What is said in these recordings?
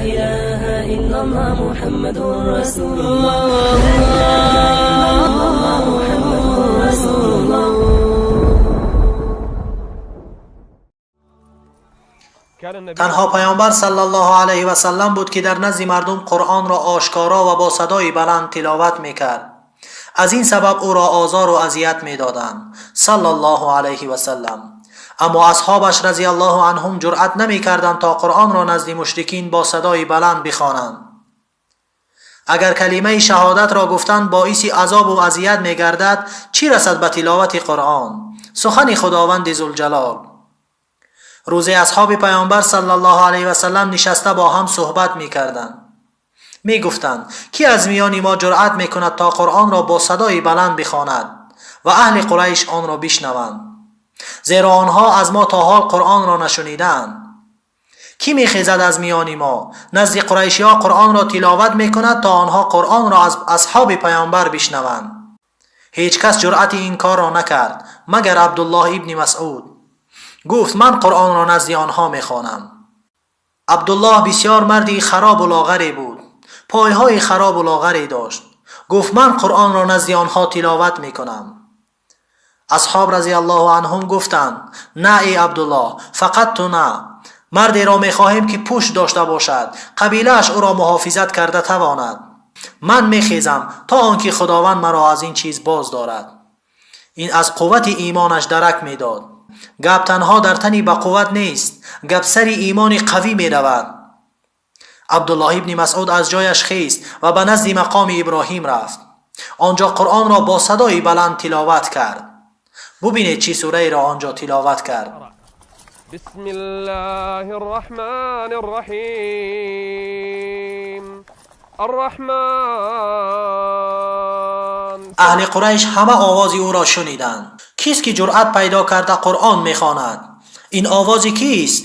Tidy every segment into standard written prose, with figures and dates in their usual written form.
إله إلا الله محمد رسول الله. لا إله إلا الله محمد رسول الله. Танҳо Паёмбар саллаллоҳу алайҳи васаллам буд, ки дар назди мардум Қуръонро ошкоро ва бо садои баланд тиловат мекард. Аз ин сабаб ӯро озору азият медоданд, саллаллоҳу алайҳи васаллам. Аммо асҳобаш разияллоҳу анҳум ҷуръат намекарданд, то Қуръонро назди мушрикин бо садои баланд бихонанд. Агар калимаи шаҳодатро гуфтан боиси азобу азият мегардад, чӣ расад ба тиловати Қуръон, сухани Худованди Зулҷалол? Рӯзе асҳоби Паёмбар саллаллоҳу алайҳи васаллам нишаста бо ҳам суҳбат мекарданд. Мегуфтанд: «Кӣ аз миёни мо ҷуръат мекунад, то Қуръонро бо садои баланд бихонад ва аҳли Қурайш онро бишнаванд, зеро онҳо аз мо то ҳол Қуръонро нашунидаанд? Кӣ мехезад, аз миёни мо назди қурайшиҳо Қуръонро тиловат мекунад, то онҳо Қуръонро аз асҳоби Паёмбар бишнаванд?» Ҳеҷ кас ҷуръати ин корро накард, магар Абдуллоҳ ибни Масъуд. Гуфт: «Ман Қуръонро назди онҳо мехонам». Абдуллоҳ бисёр марди харобу лоғаре буд, пойҳои харобу лоғаре дошт. Гуфт: «Ман Қуръонро назди онҳо тиловат мекунам». Асҳоб разияллоҳу анҳум гуфтанд: «На, эй Абдуллоҳ, фақат ту на. Мардеро мехоҳем, ки пушт дошта бошад, қабилааш ӯро муҳофизат карда тавонад». «Ман мехезам, то он ки Худованд маро аз ин чиз боз дорад». Ин аз қуввати имонаш дарак медод. Гап танҳо дар тани бақувват нест, гап сари имони қавӣ меравад. Абдуллоҳ ибни Масъуд аз ҷояш хест ва ба назди мақоми Иброҳим рафт. Он ҷо Қуръонро бо садои баланд тиловат кард. Бубинед, чӣ сураеро он ҷо тиловат кард. بسم الله الرحمن الرحيم الرحمن. Аҳли Қурайш ҳама овози ӯро шуниданд. «Кист, ки ҷуръат пайдо карда Қуръон мехонад? Ин овози кист?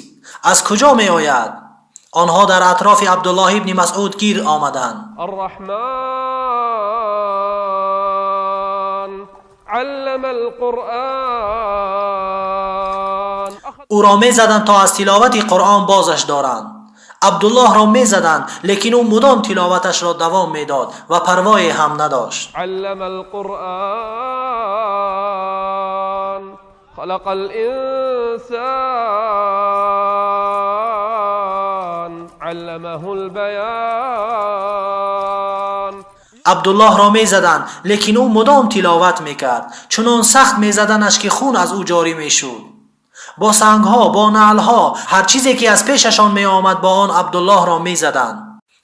Аз куҷо меояд?» Онҳо дар атрофи Абдуллоҳ ибни Масъуд гир омаданд. الرحمن علم القرآن. Ӯро мезаданд, то аз тиловати Қуръон бозаш доранд. Абдуллоҳро мезаданд, лекин ӯ мудом тиловаташро давом медод ва парвое ҳам надошт. علم القرآن خلق الإنسان علمه البيان. Абдуллоҳро мезаданд, лекин ӯ мудом тиловат мекард. Чунон сахт мезаданаш, ки хун аз ӯ ҷорӣ мешуд. Бо сангҳо, бо наълҳо, ҳар чизе ки аз пешашон меомад, бо он Абдуллоҳро мезаданд.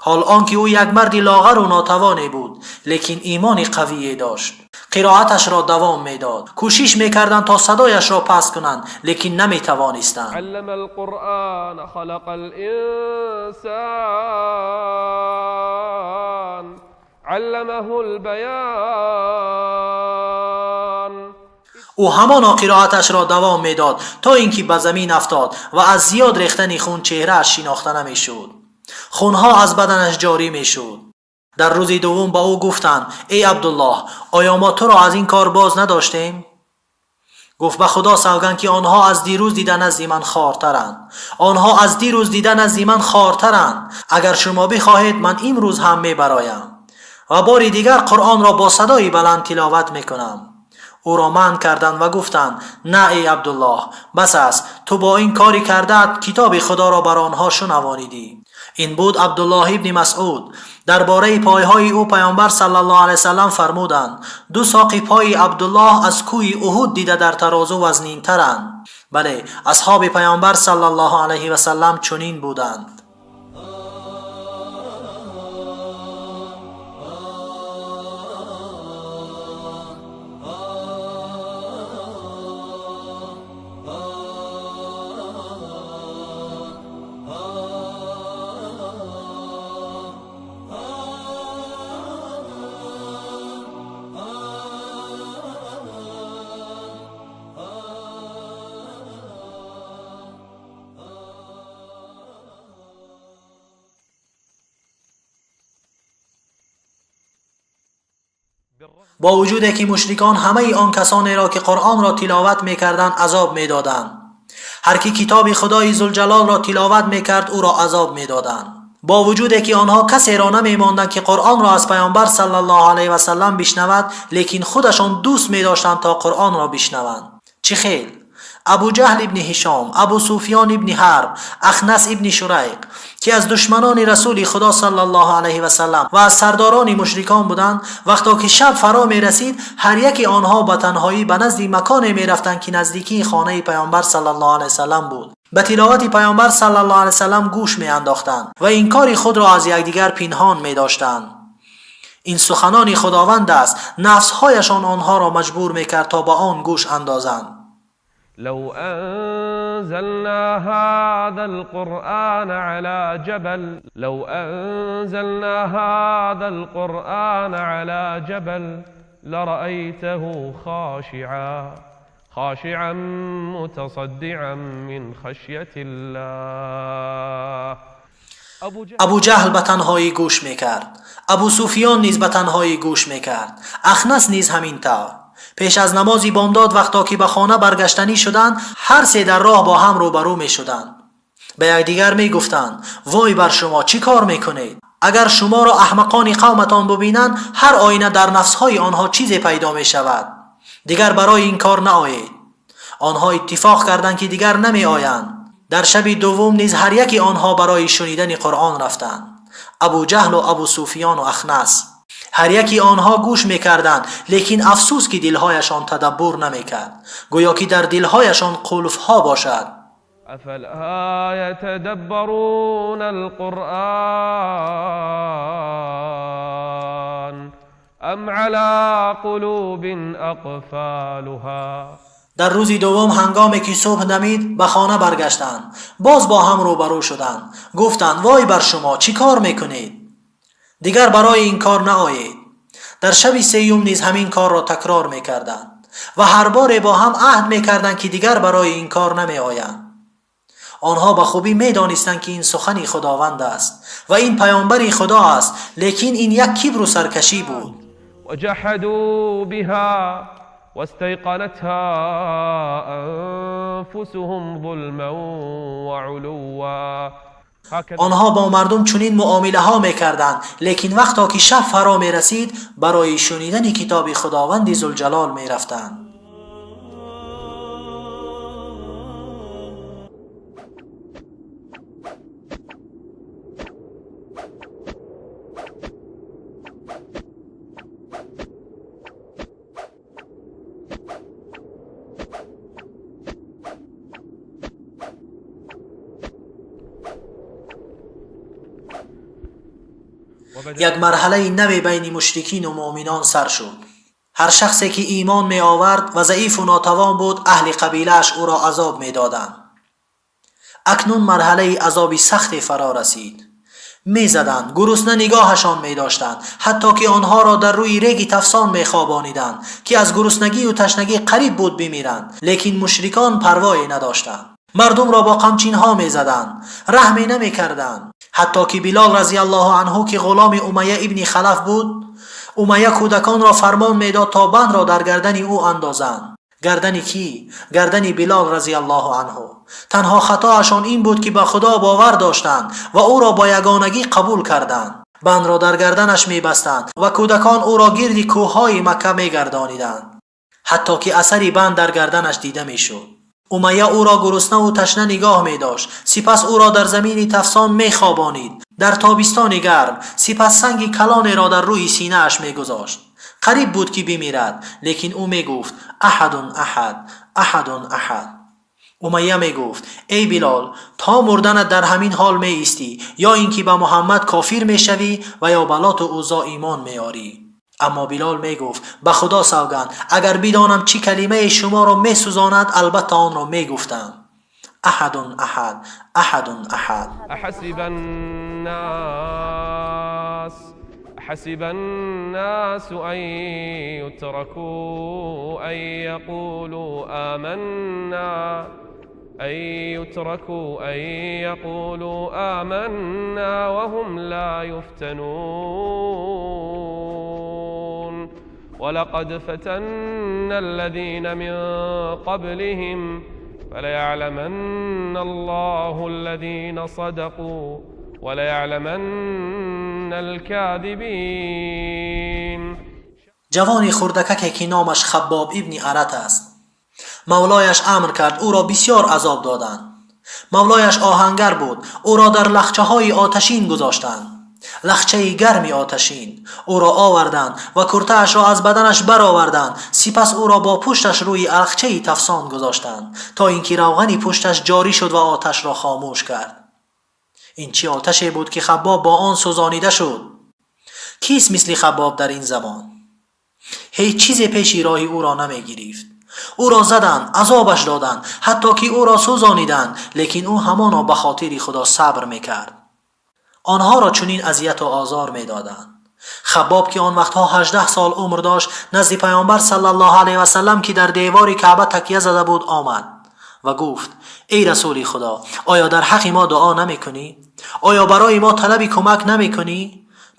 Ҳол он ки ӯ як марди лоғару нотавоне буд, лекин имони қавие дошт, қироаташро давом медод. Кӯшиш мекарданд, то садояшро паст кунанд, лекин наметавонистанд. علم القرآن خلق الإنسان علمه البيان. Ӯ ҳамоно қироаташро давом медод, то ин ки ба замин афтод ва аз зиёд рехтани хун чеҳрааш шинохта намешуд. Хунҳо аз баданаш ҷорӣ мешуд. Дар рӯзи дуввум ба ӯ гуфтанд: «Эй Абдуллоҳ, оё мо туро аз ин кор боз надоштем?» Гуфт: «Ба Худо савганд, ки онҳо аз дирӯз дида назди ман хортаранд. Онҳо аз дирӯз дида назди ман хортаранд. Агар шумо бихоҳед, ман имрӯз ҳам мебароям ва бори дигар Қуръонро бо садои баланд тиловат мекунам». Ӯро манъ карданд ва гуфтанд: «На, эй Абдуллоҳ, бас аст. Ту бо ин кори кардаат китоби Худоро бар онҳо шунавонидӣ». Ин буд Абдуллоҳ ибни Масъуд. Дар бораи пойҳои ӯ Паёмбар саллаллоҳу алайҳи васаллам фармуданд: «Ду соқи пои Абдуллоҳ аз кӯҳи Уҳуд дида дар тарозу вазнинтаранд». Бале, асҳоби Паёмбар саллаллоҳу алайҳи васаллам чунин буданд. Бо вуҷуде ки мушрикон ҳамаи он касонеро, ки Қуръонро тиловат мекарданд, азоб медоданд, ҳар ки китоби Худои Зулҷалолро тиловат мекард, ӯро азоб медоданд. Бо вуҷуде ки онҳо касеро намемонданд ки Қуръонро аз Паёмбар саллаллоҳу алайҳи васаллам бишнавад, лекин худашон дӯст медоштанд то Қуръонро бишнаванд. Чӣ хел? Абу Ҷаҳл ибни Ҳишом, Абу Суфиён ибни Ҳарб, Ахнас ибни Шурайқ, ки аз душманони Расули Худо саллаллоҳу алайҳи васаллам ва аз сардорони мушрикон буданд, вақто ки шаб фаро мерасид, ҳар яки онҳо ба танҳоӣ ба назди маконе мерафтанд ки наздикии хонаи Паёмбар саллаллоҳу алайҳи васаллам буд. Ба тиловати Паёмбар саллаллоҳу алайҳи васаллам гӯш меандохтанд ва ин кори худро аз якдигар пинҳон медоштанд. Ин суханони Худованд аст, нафсҳояшон онҳоро маҷбур мекард то ба он гӯш андозанд. لو أنزلنا هذا القرآن على جبل لو أنزلنا هذا القرآن على جبل لرأيته خاشعا متصدعا من خشية الله. Абу Ҷаҳл ба танҳоӣ гӯш мекард, Абу Суфиён низ ба танҳоӣ гӯш мекард, Ахнас низ ҳамин тавр. Пеш аз намози бомдод вақто ки ба хона баргаштанӣ шуданд, ҳар се дар роҳ бо ҳам рӯбарӯ мешуданд. Ба якдигар мегуфтанд: вой бар шумо, чӣ кор мекунед? Агар шуморо аҳмақони қавматон бубинанд, ҳар оина дар нафсҳои онҳо чизе пайдо мешавад. Дигар барои ин кор наоед. Онҳо иттифоқ карданд ки дигар намеоянд. Дар шаби дуввум низ ҳар яки онҳо барои шунидани Қуръон рафтанд. Абу Ҷаҳлу Абу Суфиёну Ахнас. Ҳар яки онҳо гӯш мекарданд, лекин афсӯс ки дилҳояшон тадаббур намекард, гӯё ки дар дилҳояшон қулфҳо бошад. أفلا يتدبرون القرآن أم على قلوب أقفالها. Дар рӯзи дуввум ҳангоме ки субҳ дамид, ба хона баргаштанд. Боз бо ҳам рӯбарӯ шуданд. Гуфтанд: вой бар шумо, чӣ кор мекунед? Дигар барои ин кор наоед. Дар шаби сеюм низ ҳамин корро такрор мекарданд ва ҳар боре бо ҳам аҳд мекарданд ки дигар барои ин кор намеоянд. Онҳо ба хубӣ медонистанд ки ин сухани Худованд аст ва ин паёмбари Худо аст, лекин ин як кибру саркашӣ буд. وجحدوا بها واستيقنتها أنفسهم ظلما وعلوا. Онҳо бо мардум чунин муомилаҳо мекарданд, лекин вақто ки шаб фаро мерасид, барои шунидани китоби Худованди Зулҷалол мерафтанд. Як марҳалаи наве байни мушрикину муъминон сар шуд. Ҳар шахсе ки имон меовард ва заифу нотавон буд, аҳли қабилааш ӯро азоб медоданд. Акнун марҳалаи азоби сахте фаро расид. Мезаданд, гурусна нигоҳашон медоштанд, ҳатто ки онҳоро дар рӯи реги тафсон мехобониданд, ки аз гуруснагию ташнагӣ қариб буд бимиранд, лекин мушрикон парвое надоштанд. Мардумро бо қамчинҳо мезаданд, раҳме намекарданд. Ҳатто ки Билол разияллоҳу анҳу, ки ғуломи Умайя ибни Халаф буд, Умайя кӯдаконро фармон медод то бандро дар гардани ӯ андозанд. Гардани кӣ? Гардани Билол разияллоҳу анҳу. Танҳо хатоашон ин буд ки ба Худо бовар доштанд ва ӯро бо ягонагӣ қабул карданд. Бандро дар гарданаш мебастанд ва кӯдакон ӯро гирди кӯҳҳои Макка мегардониданд, ҳатто ки асари банд дар гарданаш дида мешуд. Умайя ӯро гуруснаву ташна нигоҳ медошт, сипас ӯро дар замини тафсон мехобонид дар тобистони гарм, сипас санги калонеро дар рӯи синааш мегузошт. Қариб буд ки бимирад, лекин ӯ мегуфт: аҳадун аҳад, аҳадун аҳад. Умайя мегуфт: эй Билол, то мурданат дар ҳамин ҳол меистӣ, ё ин ки ба Муҳаммад кофир мешавӣ ва ё ба Лоту Уззо имон меорӣ. Аммо Билол мегуфт: ба Худо савганд, агар бидонам чӣ калимае шуморо месӯзонад, албатта онро мегуфтам. Аҳадун аҳад, аҳадун аҳад. أحسب الناس أن يتركوا أن يقولوا آمنا أن يتركوا أن يقولوا آمنا وهم لا يفتنون ولقد فتنا الذين من قبلهم فليعلمن الله الذين صدقوا وليعلمن الكاذبين. ҷавони хурдакаке ки номаш Хаббоб ибни Арат аст, мавлояш амр кард ӯро бисёр азоб доданд. Мавлояш оҳангар буд, ӯро дар лахчаҳои оташин гузоштанд, лахчаи гарми оташин. Ӯро оварданд ва куртаашро аз баданаш бароварданд. Сипас ӯро бо пушташ рӯи лахчаи тафсон гузоштанд, то ин ки равғани пушташ ҷорӣ шуд ва оташро хомӯш кард. Ин чӣ оташе буд, ки Хаббоб бо он сӯзонида шуд? Кист мисли Хаббоб дар ин замон? Ҳеҷ чизе пеши роҳи ӯро намегирифт. Ӯро заданд, азобаш доданд, ҳатто ки ӯро сӯзониданд, лекин ӯ ҳамоно ба хотири Худо сабр мекард. Онҳоро чунин азияту озор медоданд. Хаббоб, ки он вақтҳо 18 сол умр дошт, назди Паёмбар саллаллоҳу алайҳи васаллам, ки дар девори Каъба такя зада буд, омад ва гуфт: эй расули Худо, оё дар ҳаққи мо дуо намекунӣ? Оё барои мо талаби кӯмак намекунӣ?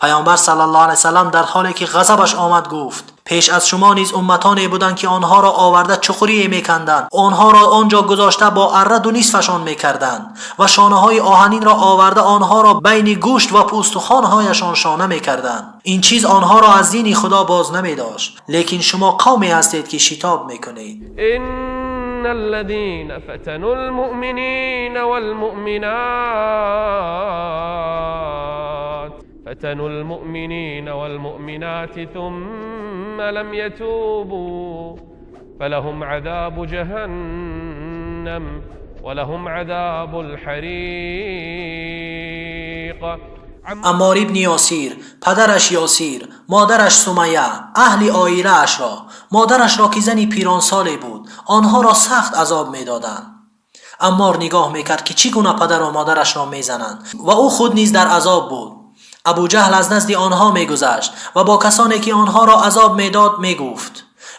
Паёмбар саллаллоҳу алайҳи васаллам дар ҳоле ки ғазабаш омад гуфт: пеш аз шумо низ умматоне буданд, ки онҳоро оварда чуқурие меканданд, онҳоро он ҷо гузошта бо арра ду нисфашон мекарданд ва шонаҳои оҳанинро оварда онҳоро байни гӯшт ва пӯстухонҳояшон шона мекарданд. Ин чиз онҳоро аз дини Худо боз намедошт, лекин шумо қавме ҳастед, ки шитоб мекунед. إن الذين فتنوا المؤمنين والمؤمنات فتنوا المؤمنين والمؤمنات ثم لم يتوبوا فلهم عذاب جهنم ولهم عذاب الحريق. Аммор ибни Ёсир, падараш Ёсир, модараш Сумайя, аҳли оилаашро, модарашро, ки зани пиронсоле буд, онҳоро сахт азоб медоданд. Аммор нигоҳ мекард, ки чӣ гуна падару модарашро мезананд, ва ӯ худ низ дар азоб буд. Абуҷаҳл аз назди онҳо мегузашт ва бо касоне, ки онҳоро азоб медод, мегуфт: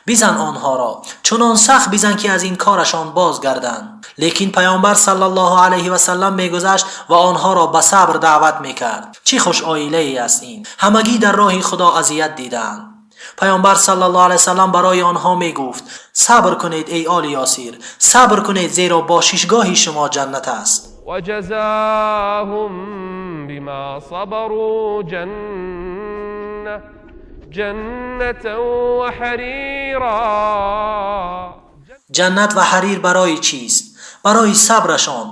бизан онҳоро, чунон сахт бизан, ки аз ин корашон бозгарданд. Лекин Паёмбар саллаллоҳу алайҳи васаллам мегузашт ва онҳоро ба сабр даъват мекард. Чӣ хуш оилае аст ин! Ҳамагӣ дар роҳи Худо азият дидаанд. Паёмбар саллаллоҳу алайҳи васаллам барои онҳо мегуфт: сабр кунед, эй оли Ёсир, сабр кунед, зеро бошишгоҳи шумо ҷаннат аст. وجزاهم بما صبروا جنة وحريرا. ҷаннат ва ҳарир барои чист? Барои сабрашон.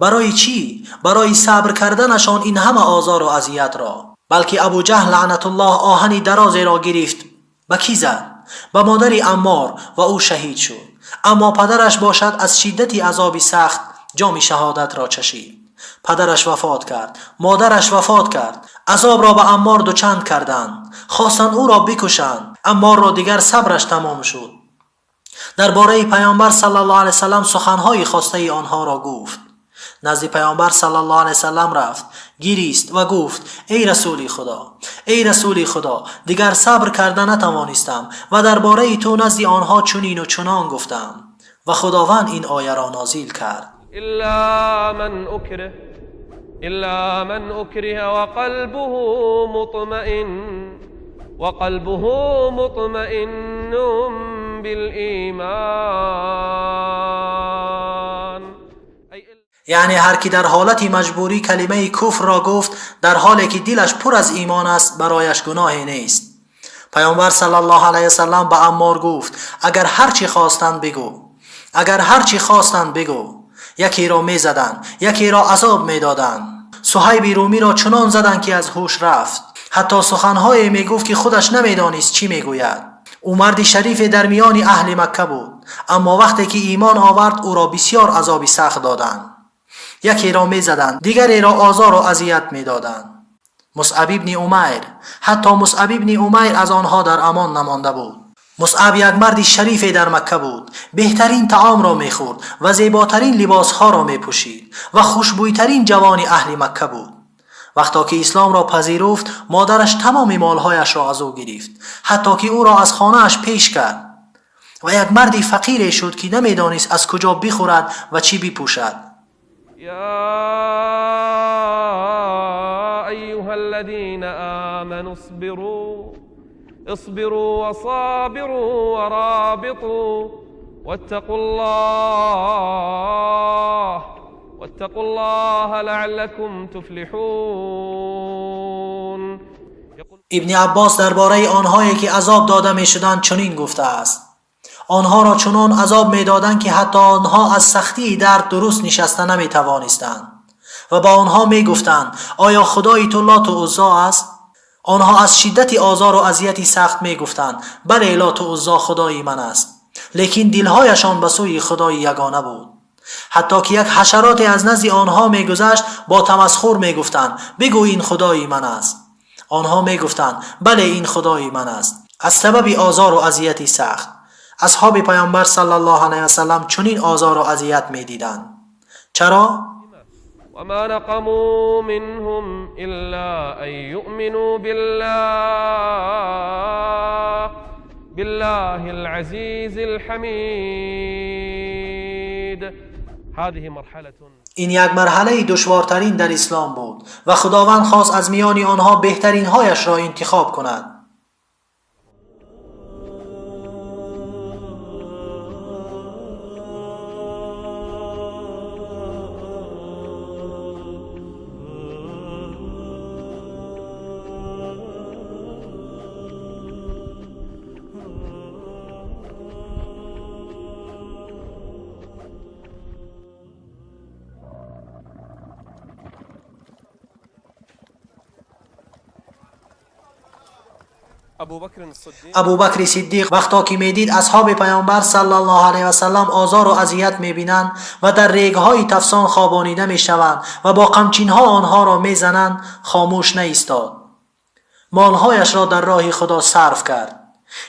Барои чӣ? Барои сабр карданашон ин ҳама озору азиятро. Балки Абуҷаҳл лаънатуллоҳ оҳани дарозеро гирифт, ба кӣ зад? Ба модари Аммор, ва ӯ шаҳид шуд. Аммо падараш бошад, аз шиддати азоби сахт ҷоми шаҳодатро чашид. Падараш вафот кард, модараш вафот кард. Азобро ба Аммор дучанд карданд, хостанд ӯро бикушанд. Амморро дигар сабраш тамом шуд. Дар бораи Паёмбар саллаллоҳу алайҳи васаллам суханҳои хостаи онҳоро гуфт. Назди Паёмбар саллаллоҳу алайҳи васаллам рафт, гирист ва гуфт: эй расули Худо, эй расули Худо, дигар сабр карда натавонистам ва дар бораи ту назди онҳо чунину чунон гуфтам. Ва Худованд ин ояро нозил кард: إلا من أكره وقلبه مطمئن بالإيمان. Яъне ҳар кӣ дар ҳолати маҷбурӣ калимаи куфрро гуфт, дар ҳоле ки дилаш пур аз имон аст, барояш гуноҳе нест. Паёмбар саллаллоҳу алайҳи васаллам ба Аммор гуфт: агар ҳар чӣ хостанд бигӯ, агар ҳар чӣ хостанд бигӯ. Якеро мезаданд, якеро азоб медоданд. Суҳайби Румиро чунон заданд, ки аз ҳуш рафт, ҳатто суханҳое мегуфт, ки худаш намедонист чӣ мегӯяд. Ӯ марди шарифе дар миёни аҳли Макка буд, аммо вақте ки имон овард, ӯро бисёр азоби сахт доданд. Якеро мезаданд, дигареро озору азият медоданд. Мусъаб ибни Умайр, ҳатто Мусъаб ибни Умайр аз онҳо дар амон намонда буд. Мусъаб як марди шарифе дар Макка буд, беҳтарин таомро мехӯрд ва зеботарин либосҳоро мепӯшид ва хушбӯйтарин ҷавони аҳли Макка буд. Вақто ки исломро пазируфт, модараш тамоми молҳояшро аз ӯ гирифт, ҳатто ки ӯро аз хонааш пеш кард ва як марди фақире шуд, ки намедонист аз куҷо бихӯрад ва чӣ бипӯшад. يا أيها الذين آمنوا اصبروا اصبروا وصابروا ورابطوا واتقوا الله واتقوا واتقوا الله لعلكم تفلحون. يقول ابن عباس درباره آنهایی که عذاب داده میشدند چنین گفته است: آنها را چنان عذاب میدادند که حتی آنها از سختی درد درست نشسته نمیتوانستند و با آنها میگفتند آیا خدای تو لات و عزی است؟ آنها از شدت آزار و اذیت سخت میگفتند بله، لات و عزی خدای من است، لیکن دلهایشان به سوی خدای یگانه بود. حتی که یک حشرات از نزد آنها میگذشت با تمسخر میگفتند بگو این خدای من است. آنها میگفتند بله، این خدای من است. از سبب آزار و اذیت سخت اصحاب پیامبر صلی الله علیه و سلم چنین آزار و اذیت میدیدند. چرا؟ وما نقموا منهم إلا أن يؤمنوا بالله العزيز الحميد. هذه مرحلة این یک مرحله دشوارترین در اسلام بود و خداوند خواست از میان آنها بهترین هایش را انتخاب کند. ابوبکر صدیق وقتا که میدید اصحاب پیامبر صلی الله علیه و سلم آزار و اذیت میبینند و در ریگهای تفسان خوابانیده میشوند و با قمچینها آنها را میزنند، خاموش نایستاد. مالهایش را در راه خدا صرف کرد.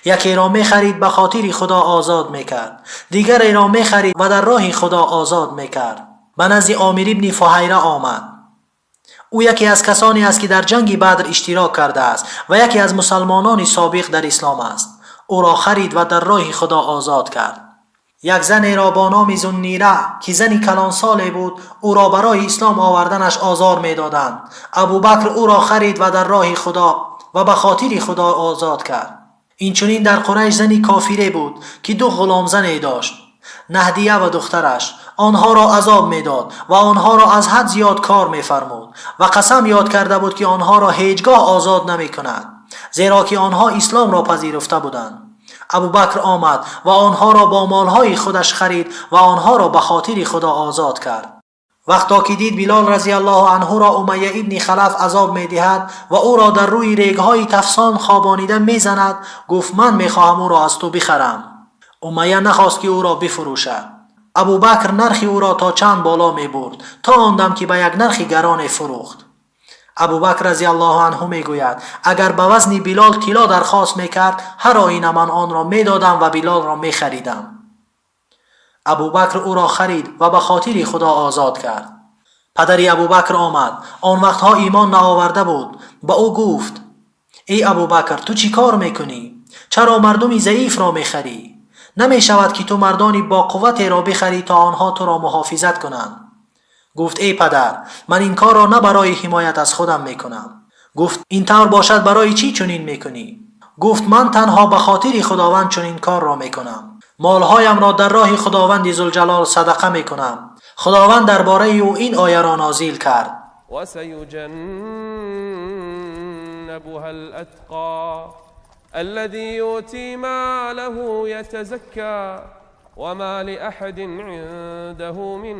یکی را میخرید، به خاطر خدا آزاد میکرد، دیگری را میخرید و در راه خدا آزاد میکرد. به نزد عامر ابن فهیره آمد. او یکی از کسانی است که در جنگ بدر اشتراک کرده است و یکی از مسلمانان سابق در اسلام است. او را خرید و در راه خدا آزاد کرد. یک زنی را با نام زنیره که زنی کلانسالی بود، او را برای اسلام آوردنش آزار میدادند. ابوبکر او را خرید و در راه خدا و به خاطر خدا آزاد کرد. این چنین در قریش زنی کافره بود که دو غلام زنی داشت، نهدیه و دخترش. آنها را عذاب میداد و آنها را از حد زیاد کار میفرمود و قسم یاد کرده بود که آنها را هیچگاه آزاد نمی کند، زیرا که آنها اسلام را پذیرفته بودند. ابوبکر آمد و آنها را با مالهای خودش خرید و آنها را به خاطر خدا آزاد کرد. وقتا که دید بلال رضی الله عنه را امیه ابن خلف عذاب میدهد و او را در روی ریگهای تفسان خوابانیده میزند، گفت من میخواهم او را از تو بخرم. امیه نخواست که او را بفروشد. ابوبکر نرخ او را تا چند بالا می برد تا آن دم که به یک نرخ گران فروخت. ابوبکر رضی الله عنه می گوید اگر به وزن بلال طلا درخواست می کرد، هر آینه من آن را می دادم و بلال را می خریدم. ابوبکر او را خرید و به خاطر خدا آزاد کرد. پدر ابوبکر آمد. آن وقتها ایمان نآورده بود. به او گفت ای ابوبکر، تو چی کار میکنی؟ چرا مردمی ضعیف را میخری؟ نمی شود که تو مردانی با قوت را بخری تا آنها تو را محافظت کنند. گفت ای پدر، من این کار را نه برای حمایت از خودم میکنم. گفت این طور باشد برای چی چنین میکنی؟ گفت من تنها به خاطر خداوند چنین کار را میکنم. مالهایم را در راه خداوند ذوالجلال صدقه میکنم. خداوند درباره او این آیه را نازل کرد: وسيجنبها الأتقى الذي يؤتي ماله يتزكى وما لأحد عنده من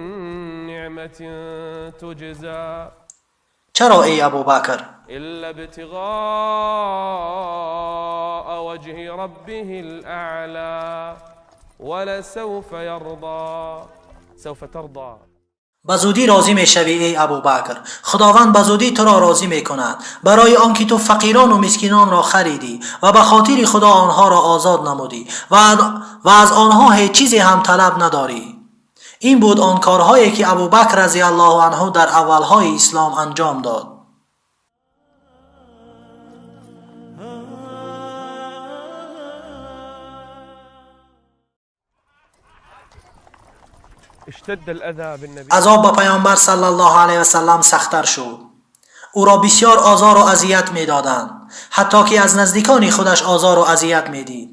نعمة تجزى چرا ای ابوبکر؟ إلا ابتغاء وجه ربه الأعلى ولسوف يرضى سوف ترضى. به زودی راضی میشوی ای ابوبکر. خداوند به زودی تو را راضی میکند برای آنکه تو فقیران و مسکینان را خریدی و به خاطر خدا آنها را آزاد نمودی و از آنها هیچ چیزی هم طلب نداری. این بود آن کارهایی که ابوبکر رضی الله عنه در اولهای اسلام انجام داد. اشتد الأذى بالنبي عذاب به پیامبر صلی الله علیه و سلم سختتر شد. او را بسیار آزار و اذیت میدادند، حتی که از نزدیکان خودش آزار و اذیت میدید.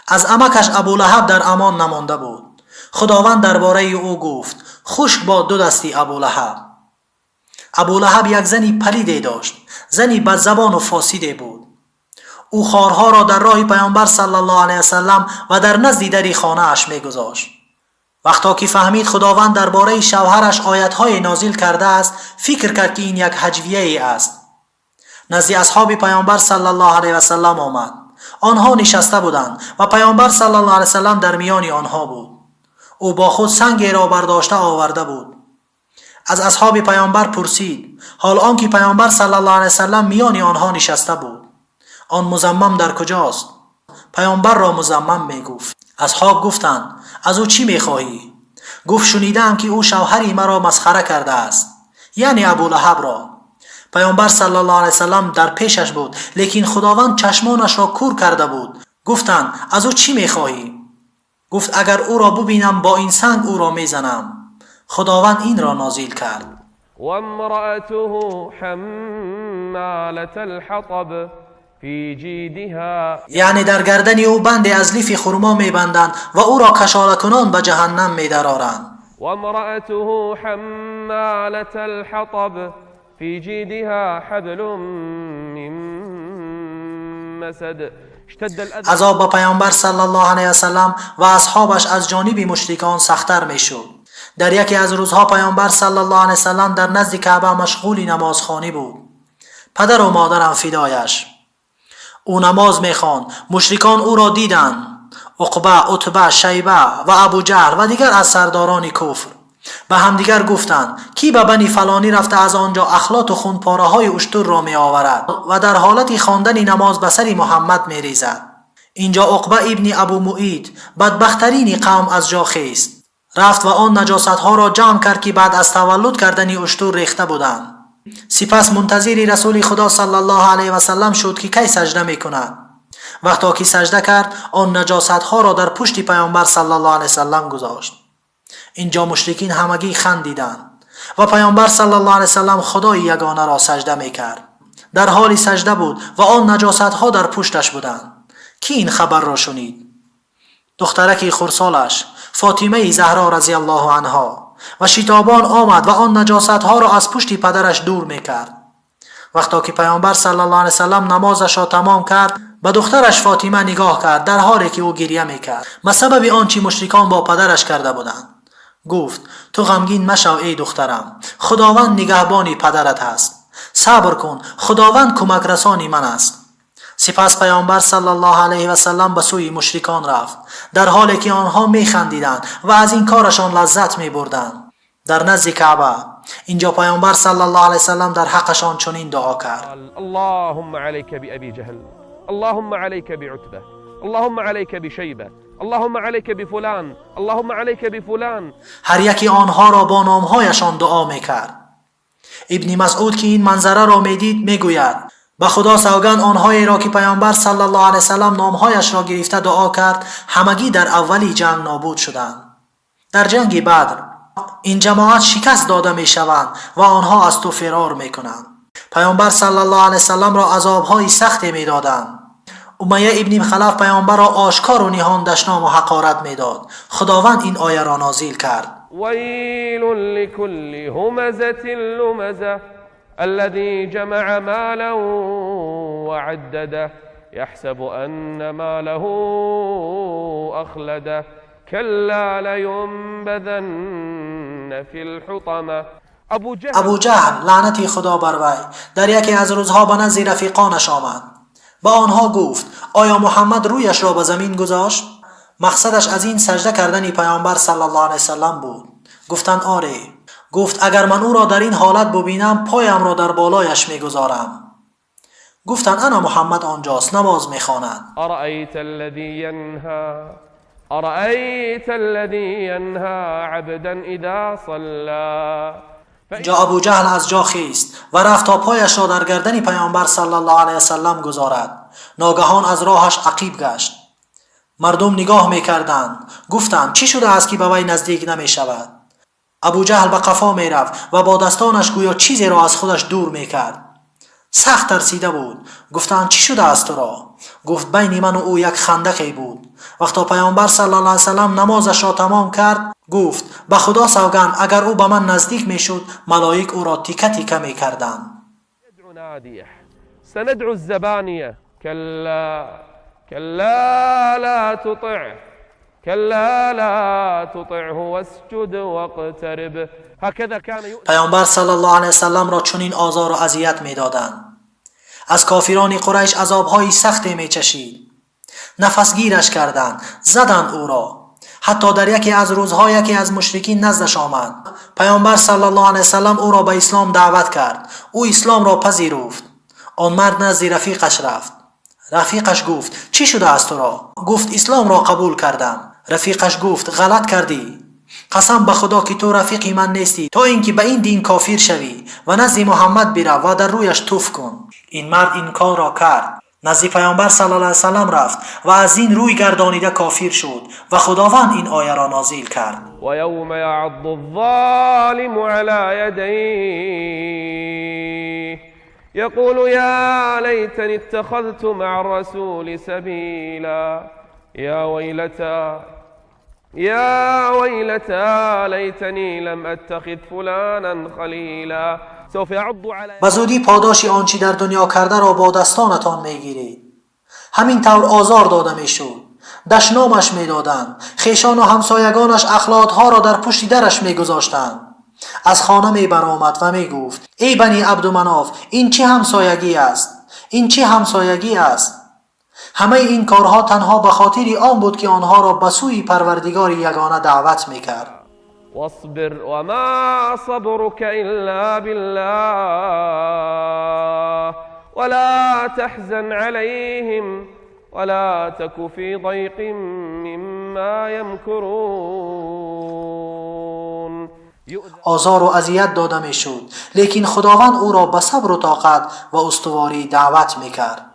از عمکش ابولهب در امان نمانده بود. خداوند درباره او گفت Хушк бод ду дасти Абулаҳаб. Абулаҳаб як зани палиде дошт, зани бадзабону фосиде буд. Ӯ хорҳоро дар роҳи паёмбар саллаллоҳу алайҳи васаллам ва дар назди дари хонааш мегузошт. Вақто ки фаҳмид худованд дар бораи шавҳараш оятҳое нозил кардааст, фикр кард, ки ин як ҳаҷвияе аст. Назди асҳоби паёмбар саллаллоҳу алайҳи васаллам омад. Онҳо нишаста буданд ва паёмбар саллаллоҳу алайҳи васаллам дар миёни онҳо буд. Ӯ бо худ сангеро бардошта оварда буд. Аз асҳоби паёмбар пурсид, ҳол он ки паёмбар саллаллоҳу алайҳи васаллам миёни онҳо нишаста буд: он музаммам дар куҷост? Паёмбарро музаммам мегуфт. Асҳоб гуфтанд: аз ӯ чӣ мехоҳӣ? Гуфт: шунидаам, ки ӯ шавҳари маро масхара кардааст, яъне Абулаҳабро. Паёмбар саллаллоҳу алайҳи васаллам дар пешаш буд, лекин худованд чашмонашро кур карда буд. Гуфтанд: аз ӯ чӣ мехоҳӣ? Гуфт: агар ӯро бубинам, бо ин санг ӯро мезанам. Худованд инро нозил кард. وامرأته حمالة الحطب في جيدها Яъне дар гардани ӯ банде аз лифи хурмо мебанданд ва ӯро кашолакунон ба ҷаҳаннам медароранд. وامرأته حمالة الحطب في جيدها حبل من مسد. اشتد الأذى Азоб ба паёмбар саллаллоҳу алайҳи васаллам ва асҳобаш аз ҷониби мушрикон сахттар мешуд. Дар яке аз рӯзҳо паёмбар саллаллоҳу алайҳи васаллам дар назди Каъба машғули намозхонӣ буд. Падару модарам фидояш. Ӯ намоз мехонд. Мушрикон ӯро диданд: Уқба, Утба, Шайба ва Абуҷаҳл ва дигар аз сардорони куфр. Ба ҳамдигар гуфтанд: кӣ ба бани фалонӣ рафта, аз он ҷо ахлоту хунпораҳои уштурро меоварад ва дар ҳолати хондани намоз ба сари Муҳаммад мерезад? Инҷо Уқба ибни Абу Муид, бадбахттарини қавм, аз ҷо хест, рафт ва он наҷосатҳоро ҷамъ кард, ки баъд аз таваллуд кардани уштур рехта буданд. Сипас мунтазири расули худо саллаллоҳу алайҳи васаллам шуд, ки кай сажда мекунад. Вақто ки сажда кард, он наҷосатҳоро дар пушти паёмбар саллаллоҳу алайҳи васаллам гузошт. Инҷо мушрикин ҳамагӣ хандиданд ва паёмбар саллаллоҳу алайҳи васаллам худои ягонаро сажда мекард. Дар ҳоли сажда буд ва он наҷосатҳо дар пушташ буданд. Кӣ ин хабарро шунид? Духтараки хурсолаш Фотимаи Заҳро разияллоҳу анҳо. Ва шитобон омад ва он наҷосатҳоро аз пушти падараш дур мекард. Вақто ки паёмбар саллаллоҳу алайҳи васаллам намозашро тамом кард, ба духтараш Фотима нигоҳ кард, дар ҳоле ки ӯ гирья мекард ба сабаби он чӣ мушрикон бо падараш карда буданд. Гуфт: ту ғамгин машав, эй духтарам, худованд нигаҳбони падарат аст. Сабр кун, худованд кӯмакрасони ман аст. Сипас паёмбар саллаллоҳу алайҳи васаллам ба сӯи мушрикон рафт, дар ҳоле ки онҳо механдиданд ва аз ин корашон лаззат мебурданд дар назди Каъба. Инҷо паёмбар саллаллоҳу алайҳи васаллам дар ҳаққашон чунин дуо кард: اللهم عليك بأبي جهل، اللهم عليك بعتبة، اللهم عليك بشيبة، اللهم عليك بفلان، اللهم عليك بفلان. Ҳар яки онҳоро бо номҳояшон дуо мекард. Ибни Масъуд, ки ин манзараро медид, мегӯяд: ба худо савганд, онҳоеро ки паёмбар саллаллоҳу алайҳи васаллам номҳояшро гирифта дуо кард, ҳамагӣ дар аввали ҷанг нобуд шуданд. Дар ҷанги Бадр ин ҷамоат шикаст дода мешаванд ва онҳо аз ту фирор мекунанд. Паёмбар саллаллоҳу алайҳи васалламро азобҳои сахте медоданд. Умайя ибни Халаф паёмбарро ошкору ниҳон дашному ҳақорат медод. Худованд ин ояро нозил кард: ويل لكل همزة لمزة الذي جمع مالا وعدده يحسب أن ماله أخلده كلا لينبذن في الحطمة. أبو جهل Абуҷаҳл, лаънати худо бар вай, дар яке аз рӯзҳо ба назди рафиқонаш омад. Ба онҳо гуфт: оё Муҳаммад рӯяшро ба замин гузошт? Мақсадаш аз ин сажда кардани паёмбар саллаллоҳу алайҳи васаллам буд. Гуфтанд: оре. Гуфт: агар ман ӯро дар ин ҳолат бубинам, поямро дар болояш мегузорам. Гуфтанд: ана Муҳаммад онҷост, намоз мехонад. أرأيت الذي ينهى، أرأيت الذي ينهى عبدا إذا صلى. اینجا ابوجهل از جا خیست و رفت تا پایش را در گردن پیامبر صلی الله علیه وسلم گذارد. ناگهان از راهش عقیب گشت. مردم نگاه میکردند. گفتند: چی شده است که به وی نزدیک نمی شود؟ ابوجهل به قفا می رفت و با دستانش گویا چیزی را از خودش دور می کرد. سخت ترسیده بود. گفتند: چی شده است تو را؟ Гуфт байни ман ва ӯ як хандақе буд. Вақто паёмбар саллаллоҳу алайҳи васаллам намозашро тамом кард, гуфт ба Худо савганд, агар ӯ ба ман наздик мешуд, малоик ӯро тика тика мекарданд. سندعو الزبانية كلا كلا لا تطعه كلا لا تطعه واسجد واقترب. هكذا كان پیامبر صلی الله علیه وسلم را چنین آزار و اذیت میدادند. از کافران قریش عذابهای سختی میچشید. نفسگیرش کردند، زدند او را. حتی در یکی از روزها یکی از مشرکین نزدش آمد. پیامبر صلی الله علیه وسلم او را به اسلام دعوت کرد. او اسلام را پذیرفت. آن مرد نزد رفیقش رفت. رفیقش گفت چی شده است تو را؟ گفت اسلام را قبول کردم. رفیقش گفت غلط کردی، قسم به خدا که تو رفیقی من نیستی تا اینکه به این دین کافر شوی و نزد محمد برو و در رویش توف کن. این مرد این کار را کرد. نزد پیامبر صلی الله علیه وسلم رفت و از این روی گردانیده کافر شد و خداوند این آیه را نازل کرد. و یوم یعض الظالم علی یدیه یقول یا لیتنی اتخذت مع الرسول سبیلا یا ویلتی یا ویلتی لیتنی لم اتخذ فلانا خلیلا. سوف يعض على به زودی پاداش آنچه در دنیا کرده را با دستانتان میگیرید. همین طور آزار داده میشد، دشنامش میدادند، خویشان و همسایگانش اخلاطها را در پشت درش میگذاشتند. از خانه میبرآمد و میگفت ای بنی عبدمناف، این چه همسایگی است؟ این چه همسایگی است؟ همه این کارها تنها به خاطر آن بود که آنها را به سوی پروردگار یگانه دعوت میکرد. واصبر وما صبرك إلا بالله ولا تحزن عليهم ولا تك في ضيق مما يمكرون. آزار و اذیت داده میشد، لیکن خداوند او را به صبر و طاقت و استواری دعوت میکرد.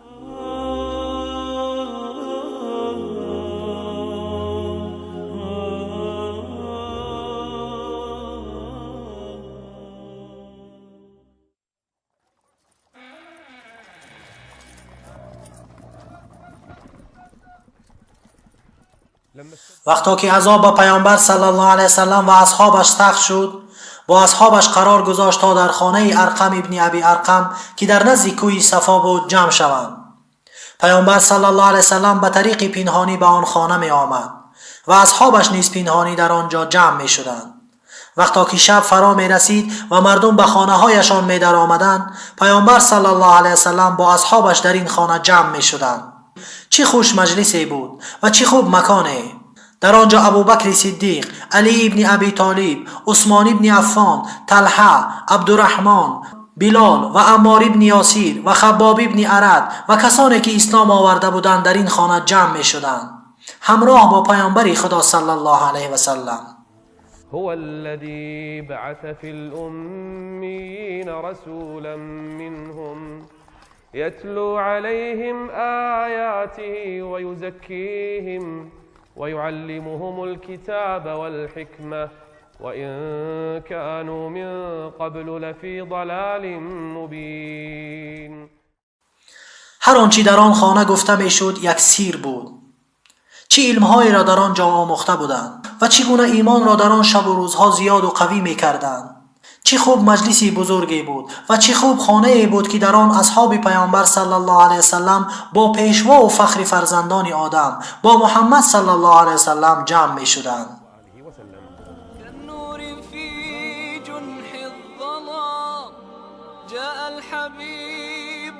وقتا که عذاب به پیامبر صلی الله علیه وسلم و اصحابش سخت شد، با اصحابش قرار گذاشت تا در خانه ارقم ابن ابی ارقم که در نزد کوه صفا بود جمع شوند. پیامبر صلی الله علیه وسلم به طریق پنهانی به آن خانه می آمد و اصحابش نیز پنهانی در آنجا جمع می شدند. وقتا که شب فرا می رسید و مردم به خانه هایشان می در آمدند، پیامبر صلی الله علیه وسلم با اصحابش در این خانه جمع می شدند. چه خوش مجلسی بود و چه خوب مکانی. در آنجا ابوبکر صدیق، علی ابن ابی طالب، عثمان ابن عفان، طلحه، عبدالرحمن، بلال و عمار ابن یاسیر و خباب ابن ارد و کسانی که اسلام آورده بودند در این خانه جمع می شدند، همراه با پیامبر خدا صلی الله علیه و سلم. هو الذي بعث في الأميين رسولا منهم يتلو عليهم آياته ويزكيهم ويعلمهم الكتاب والحكمة وإن كانوا من قبل لفي ضلال مبين. هر آنچه در آن خانه گفته میشد یک سیر بود. چه علمهایی را در آنجا آموخته بودند و چگونه ایمان را در آن شب و روزها زیاد و قوی میکردند. چه خوب مجلسی بزرگی بود و چه خوب خانه بود که در آن اصحاب پیامبر صلی الله علیه وسلم با پیشوا و فخر فرزندان آدم با محمد صلی الله علیه وسلم جمع می شدند. كالنور في جنح الظلام جاء الحبيب